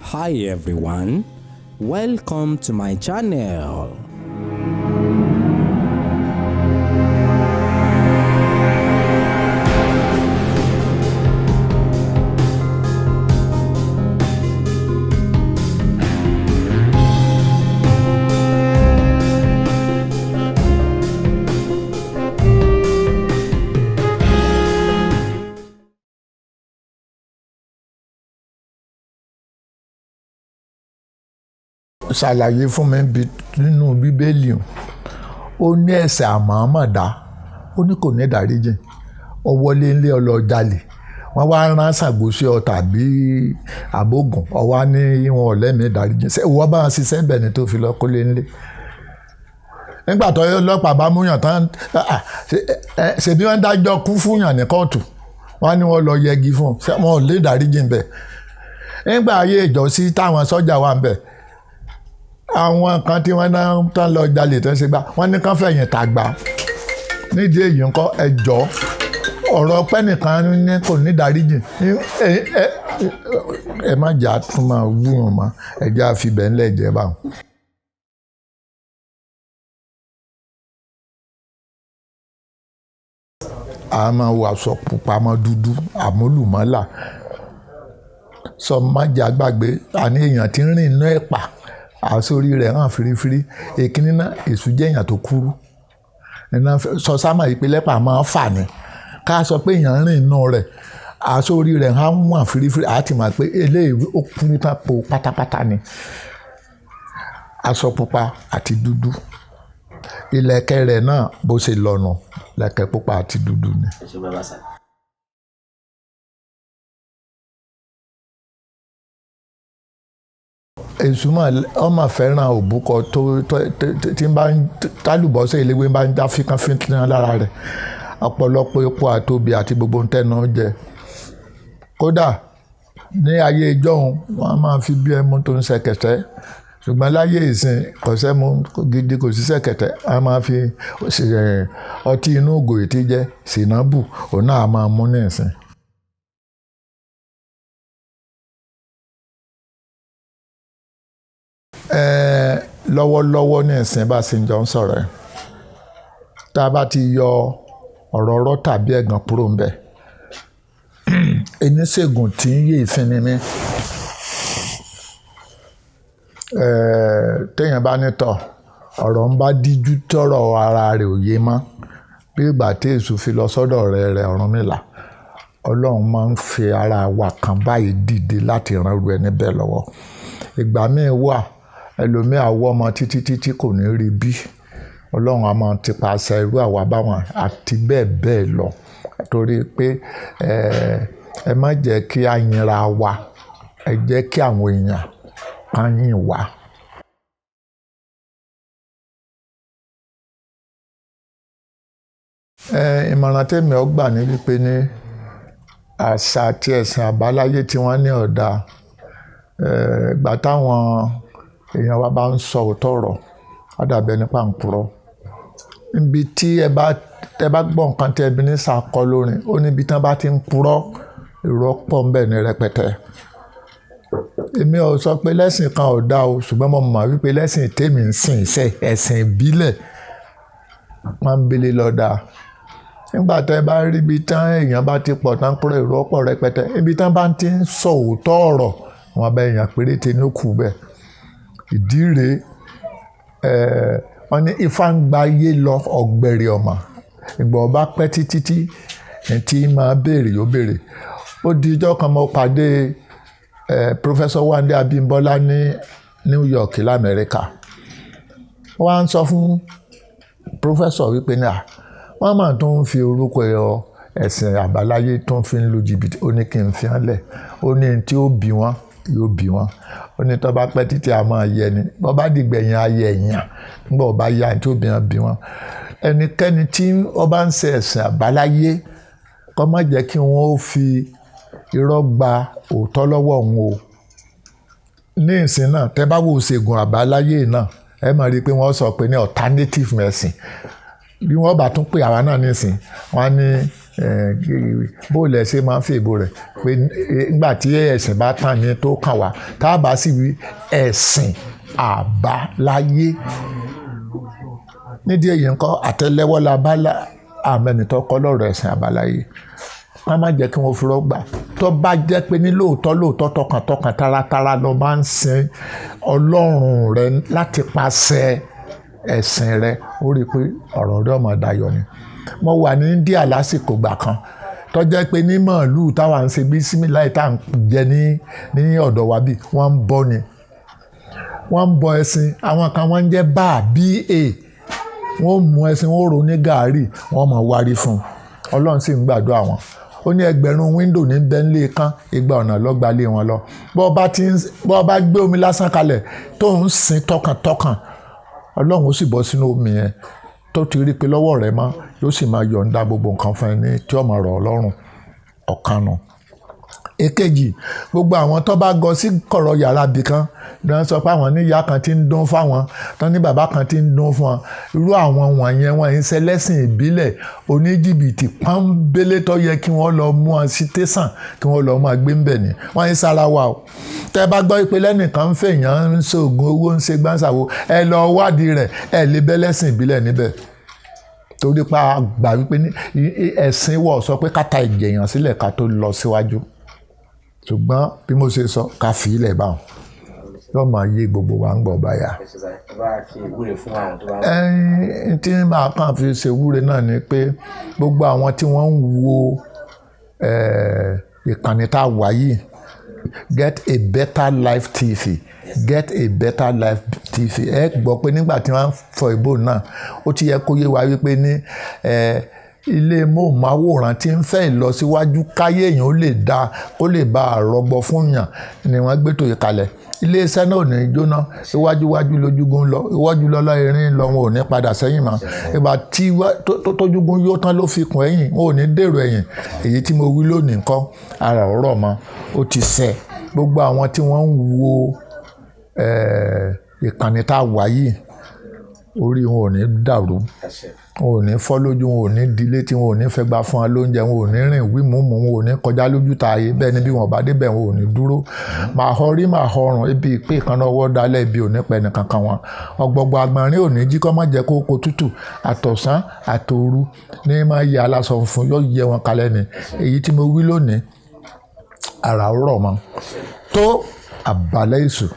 Hi everyone, welcome to my channel. Ṣàlàyé fún mi bí nínú Bíbélì, ó ní ẹ̀ṣẹ̀ àmọ̀ọ́mọ̀dá, ó ní kò ní ìdáríjì. Ó wọlé ńlé ọlọ́jalè, wọ́n wá rán Ṣàngó sí ọ tàbí àbógun, ọ wá ní wọn ọ̀lẹ́mìí ìdáríjì. Ṣé ìwọ bá wọn ṣiṣẹ́ bẹ̀ ni tó fi lọ kólé ńlé? Nígbà tó ọlọ́pàá bá múyàn tán, ṣèbí wọ́n dájọ́ kú fúnyàn ní kóòtù, wọ́n ní wọ́n lọ yẹgi fún un, wọn ò lè dáríjì ń bẹ̀. Nígbà ayé ìjọ́sí táwọn sọ́jà wà ń bẹ̀, àwọn kan tí wọ́n náà tán lọ jalè tán ṣe gbá, wọ́n ní kán fẹ̀yìn tàgbà. Nídìí èyí ńkọ́, ẹ jọ̀ọ́, ọ̀rọ̀ pẹ́ nìkan ní kò ní ìdáríjì, ẹ má jà tún máa wúrun mọ́, ẹ jẹ́ àfi bẹ́ẹ̀ ńlẹ̀ jẹ́ báwọn. A máa wọ aṣọ pupa mọ́ dúdú, àmúlùmọ́là. Sọ má jẹ́ àgbàgbé, àní èèyàn tí ń rìn inú ẹ̀pà, àsórí rẹ̀ hàn fírífírí. Èkíní náà, èṣù jẹ́ èèyàn tó kúrú. Iná sọ sámà yìí pé lẹ́pà máa ń fà ní. Ká sọ pé èèyàn ń rìn inú rẹ̀, àsórí rẹ̀ hàn wọ̀n fírífírí, a ti mọ̀ pé eléyìí ó kúrú tán po pátápátá ni. Aṣọ pupa àti dúdú. Ìlẹ̀kẹ̀ rẹ̀ náà bó ṣe lọ̀nà, ìlẹ̀kẹ̀ pupa àti dúdú ni. Ẹ ṣé bàbá sà. Èṣù ọmọ fẹ́ràn òbúkọ tó tí ń bá ń tálùbọ́sẹ̀ eléwé bá ń já fínkánfínkán lára rẹ̀. Ọ̀pọ̀lọpọ̀ epo àtobì àti gbogbo ń tẹnu jẹ. Kódà ní ayé ìjọ́un, wọ́n máa ń fi bí ẹmu tó ń ṣẹ̀kẹ̀tẹ̀. Ṣùgbọ́n láyé ìsìn, kò sẹ́mu gidi, kò sí ṣẹ̀kẹ̀tẹ̀. A máa fi ọtí inú ìgò tí jẹ́ ṣìnábù, òun náà a máa mú ní ìsìn. Lọ́wọ́lọ́wọ́ ní ìsìn bá ṣe ń jọ ń sọ̀rọ̀ ẹ̀. Tá a bá ti yọ ọ̀rọ̀ ọ̀rọ̀ tàbí ẹ̀gàn kúrò ńbẹ̀, oníṣègùn tí ń yé ìfín ni mí. Téèyàn bá ní tọ̀, ọ̀rọ̀ ń bá díjú tọ̀rọ̀ ara rẹ̀ ò yé mọ́. Bí ìgbà tí èṣù fi lọ sọ́dọ̀ ọ̀rẹ́ rẹ̀ Ọ̀rúnmìlà, Ọlọ́run máa ń fi ara wa kan báyìí dìde láti ran irú ẹni bẹ́ẹ̀ lọ́wọ́. Ìgbà míì wà, ẹlòmíì á wọ́ ọmọ títí títí kò ní rí bí. Ọlọ́run á máa tipasẹ̀ irú àwa báwọn àti bẹ́ẹ̀ bẹ́ẹ̀ lọ. Torí pé ẹ má jẹ́ kí a yinra wa, ẹ jẹ́ kí àwọn èèyàn kan yìn wá. Ìmọ̀ràn tèmi ó gbà ní wípé ní àṣà àti ẹ̀sìn àbáláyé tí wọ́n ní ọ̀dà, ìgbà táwọn èèyàn wa bá ń sọ òótọ́ ọ̀rọ̀, á dàbí ẹni pà ń purọ́. Níbi tí ẹ bá gbọ́ nǹkan tí Ebenezer kọ lórin, ó ní ibi tí wọ́n bá ti ń purọ́, irọ́ pọ̀ ń bẹ ní rẹpẹtẹ. Èmi ò sọ pé lẹ́sìn kan ò dá o, ṣùgbọ́n mo mọ̀ wípé lẹ́sìn tèmi ń sìn iṣẹ́ ẹ̀sìn ìbílẹ̀ máa ń bele lọ dá. Nígbà tí ẹ bá rí ibi tí èèyàn bá ti pọ̀ tán purọ́, irọ́ pọ̀ rẹpẹtẹ. Ibi tí wọ́n bá ti ń sọ òótọ́ ọ̀rọ̀, wọ́n bá èèyàn péréte ní ó kù bẹ́ẹ̀. Ìdí rèé, wọ́n ní Ifá ń gba ayé lọ ọ̀gbẹ̀rì ọ̀mà. Ìgbà ọba pẹ́ títí tí ẹni tí máa béèrè yóò béèrè. Ó di ọjọ́ kan mo pàdé Professor Wande Abímbọ́lá ní New York l'Amẹ́ríkà. Wọ́n á ń sọ fún Professor wípé ní à, wọ́n máa tún ń fi orúkọ ẹ̀sìn àbáláyé tó ń fi ń lu jìbìtì, ó ní kí n fi hàn lẹ̀. Ó ní ẹni tí ó bí wọn, yóò bí wọn. Ó ní tó bá pẹ́ títí a máa yẹ ni. Bó bá dìgbẹ̀yìn ayẹ èèyàn, nígbà ó bá yá ẹni tí ó bí wọn bí wọn. Ẹnikẹ́ni tí ó bá ń ṣe ẹ̀sìn àbáláyé, kó má jẹ́ kí wọ́n ó fi irọ́ gba òótọ́ lọ́wọ́ òun o. Ní ìsìn náà, tẹ́ bá wo ìṣègùn àbáláyé náà, ẹ máa rí i pé wọ́n sọ pé ní alternative medicine. Bí wọ́n bá tún pè àwa náà ní ìsìn, wọ́n á ní Bóòlù ẹ̀ ṣe máa ń fèbò rẹ̀ pé nígbà tí ẹ̀sìn bá tàn ní tó kàn wá, tá a bá sì wí ẹ̀sìn àbáláyé. Nídìí èyí ńkọ́, àtẹ́lẹwọ́ la bá àmẹ́nitọ́ kọ́ lọ́rọ̀ ẹ̀sìn àbáláyé. Wọ́n má jẹ́ kí wọ́n fi rọ́gbà. Tó bá jẹ́ pé ní lóòótọ́ lóòótọ́, tọkàntọkàn, taratara lọ máa ń sin Ọlọ́run rẹ láti pàṣẹ ẹ̀sìn rẹ, ó rí i pé ọ̀rọ̀ rẹ ọmọ dayọ̀ ni. Mo wà ní India lásìkò gbà kan tó jẹ́ pé ní màálùú táwa ń ṣe bísímíláì tá à ń jẹ ní ọ̀dọ̀ wa bí wọ́n ń bọ ni, wọ́n ń bọ ẹṣin. Àwọn kan wọ́n ń jẹ́ bá ba, wọ́n mú ẹṣin, wọ́n rò ní gàárì, wọ́n mọ̀ wárí fún un. Ọlọ́run sì ń gbàdúrà wọn. Ó ní ẹgbẹ̀rún wíńdò ní bẹ́ńlé kan, igba ọ̀nà lọ́gba lé wọn lọ. Bọ́ bá gbé omi lásán kalẹ̀ tó ń sin tọkàntọkàn, Ọlọ́run ó sì bọ́ sínú omi yẹn tó ti rí pé lọ́wọ́ rẹ̀ mọ́, yóò sì máa yọ̀ǹda gbogbo nǹkan fún ẹ ní tí ó máa rọ̀ ọ́ lọ́rùn. Ọ̀kan nù. Èkejì, gbogbo àwọn tó bá gọ sí kọ̀rọ̀ yàrá ibì kan ni wọ́n sọ pé àwọn ní ìyá kan tí ń dún fáwọn, tán ní bàbá kan tí ń dún fún wọn. Irú àwọn wọ̀nyẹn, wọ́n ń ṣẹlẹ́sìn ìbílẹ̀ oníjìbìtì pọ́nbélé tó yẹ kí wọ́n lọ mú wọn sí tẹ̀sán, kí wọ́n lọ máa gbé ń bẹ̀ ni. Wọ́n ń sára wa o. Tẹ́ bá gbọ́ pé lẹ́nìkan ń fèèyàn ń ṣoògùn owó, ń ṣe gbáǹsàwò, ẹ lọ wádìí rẹ̀, ẹ lè bẹ́lẹ́sìn ìbílẹ̀ níbẹ̀. Torí pa gbà wípé ní ẹ̀sìn wọ̀ sọ pé ká ta ìjẹ̀yàn sílẹ̀ ká tó lọ síwájú. Ṣùgbọ́n bí mo ṣe sọ, ká fi ilẹ̀ bá wọn, yóò máa yé gbogbo wa ń gbọ̀ báyà. Ẹ̀ẹ́n tí màá kàn fi ṣe wúre náà ni pé gbogbo àwọn tí wọ́n ń wo ìkànnì tá a wà yìí, Get a Better Life TV, Get a Better Life TV, ẹ gbọ́ pé nígbà tí wọ́n fọ ìbò náà, ó ti yẹ kó yé wa wípé ní ilé móhùnmáwòrán tí ń fẹ́ ìlọsíwájú káyé èèyàn ó lè dáa, kó lè bá a rọgbọ fún yàn ni wọ́n gbé tòye kalẹ̀. Iléeṣẹ́ náà ò ní jóná. Iwájúwájú lójúgun lọ, iwájú lọ́lọ́ irin lọ, wọn ò ní padà sẹ́yìn mọ́. Ìgbà tí tójúgun yóò tán ló fi kùn ẹ̀yìn, wọn ò ní dèrò ẹ̀yìn. Èyí tí mo wí lónìí ńkọ́, ara ọ̀rọ̀ mọ́, ó ti ṣẹ. Gbogbo àwọn tí wọ́n ń wo ìkànnì tá a wà yìí, orí wọn ò ní dàrú, wọn ò ní fọ́ lójú, wọn ò ní di létí, wọn ò ní fẹ́ gba fún wọn lóúnjẹ, wọn ò ní rìn wímùmù, wọn ò ní kọjá lójú ta ayé. Bẹ́ẹ̀ ni bí wọn bá débẹ̀, wọn ò ní dúró. Màá họ rí, màá họ ọrùn ibi ìpè kan náà ọwọ́ dalẹ̀, ibi ò ní pẹ́ nìkankan wọn. Ọ̀gbọ̀gbọ̀ àgbọ̀nrín ò ní jí kọ́ má jẹ́ kó ko tútù àtọ̀sán àtòru ní máa yẹ aláṣọ funfun, yóò yẹ wọn kalẹ̀ ni. Èyí tí mo wí lónìí, àrà rọ̀ mọ́ tó àbálẹ̀ èṣù.